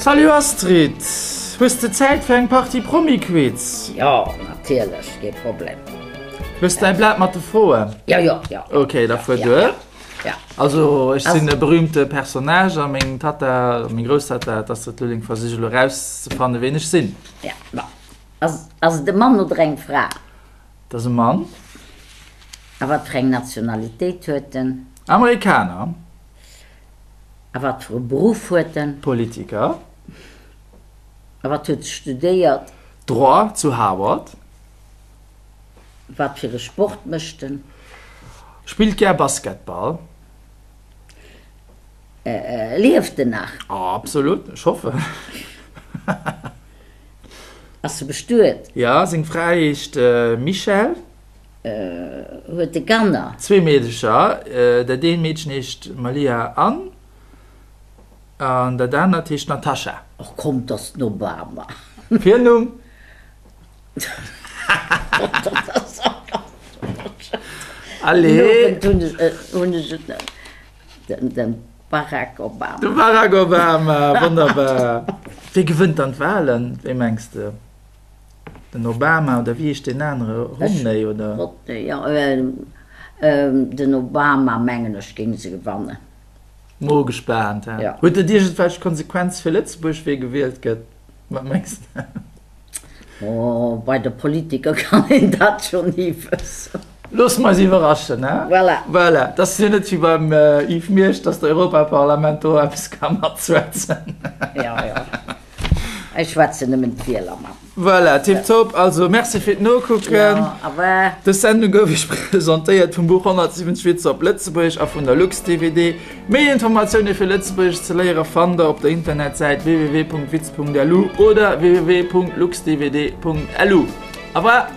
Salut Astrid, hues de Zäit fir eng Partie Promi-Quiz? Jo, natierlech, kee Problem. Hues däi Blat mat de Froen? Jo, jo, jo. Ok, da fuer duer. Ja. Also ech sinn e berühmte Personnage a meng Tatta, meng Grousstatta, d'Astrid Lulling, versicht elo erauszefannen, ween ech sinn. Ja, bon. Ass, ass et e Mann oder eng Fra? Et ass e Mann. A wat fir eng Nationalitéit huet en? Amerikaner. A wat fir e Beruff huet en? Politiker. A wat huet e studéiert? Droit zu Harvard. Wat fir e Sport mécht en? Spillt gär Basketball. Lieft en nach? Absolut, ech hoffen. Ass e bestuet? Jo, seng Fra heescht Michèle. Huet e Kanner? Zwee Meedecher, dat eent Meedchen heescht Malia Ann an dat anert heescht Natascha. Och komm, 't ass den Obama. Virnumm? Allez! Hunn ech et net. Den Barack Obama. De Barack Obama, wonnerbar. Wie gewënnt dann d'Wahlen, wéi mengs de? Den Obama oder wéi heescht deen anere? Romney oder? Rodney, jo. Den Obama mengen ech géing se gewannen. Mol gespaant, he? Jo. Huet dat iergendwelch Konsequenz fir Lëtzebuerg, wee gewielt gëtt? Wat mengs de? Oh, bei de Politiker kann een dat jo ni wëssen. Loosse mer eis iwwerraschen, he? Voilà. Voilà. Et ass jo net wéi beim Yves Miersch, dass d'Europaparlament do eppes ka matschwätzen. Jo, jo. Ech schwätzen nëmmen d'Wieler mat. Voilà, tiptop. Also Merci fir d'Nokucken. Jo, au revoir. Dës Sendung gouf Iech presentéiert vum Buch 170 Witzer op Lëtzebuergesch a vun der Lux-DVD. Méi Informatioune fir Lëtzebuergesch ze léiere fannt der op der Internetsäit www.witz.lu oder www.luxdvd.lu. Au revoir!